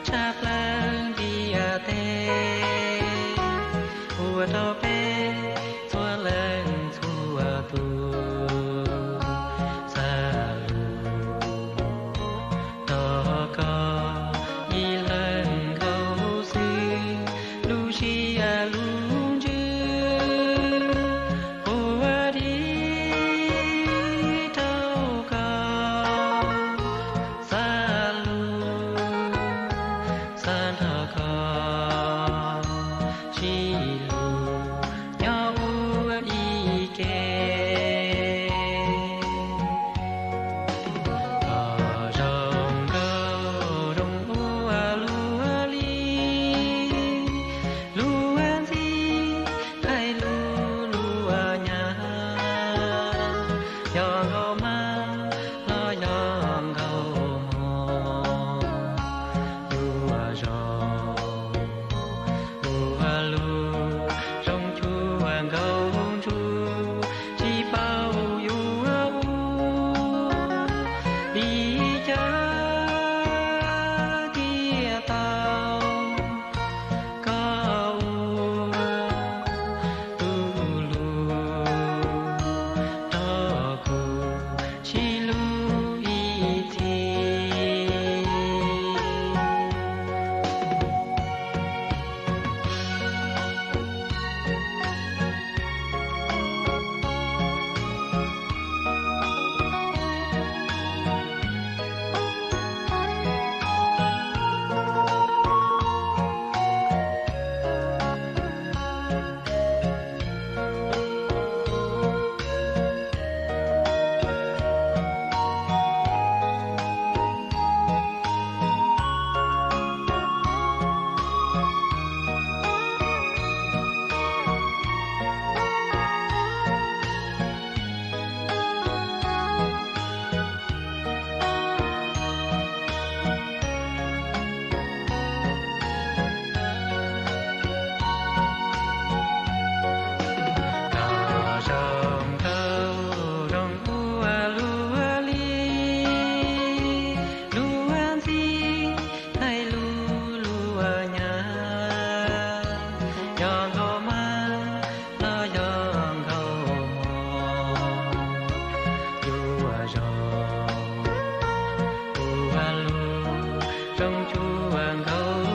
tshaj plaws ntiaj teb, ua rau peb txhua leej txhua tus xav lus rau koj ib leeg nkaus xwb, lub siab lub ntsws quaj dim rau koj, xav lus xav nrog koj sib hlub nyob ua ib ke. Koj zoo nkauj zoo ua luaj li luag ntxhi thaij lub luag nyab, yog nkauj mab los yog nkauj hmoob, yuav zoo ua luag zoo cuag nkauj ntsuag, tsis paub yuav ua li cas thiaj tau koj ua tus hlub rau kuv sib hlub ib txhis. Koj zoo nkauj zoo ua luaj li luag ntxhi thaij lub luag nyab, yog nkauj mab los yog nkauj hmoob, yuav zoo ua luag zoo cuag nkauj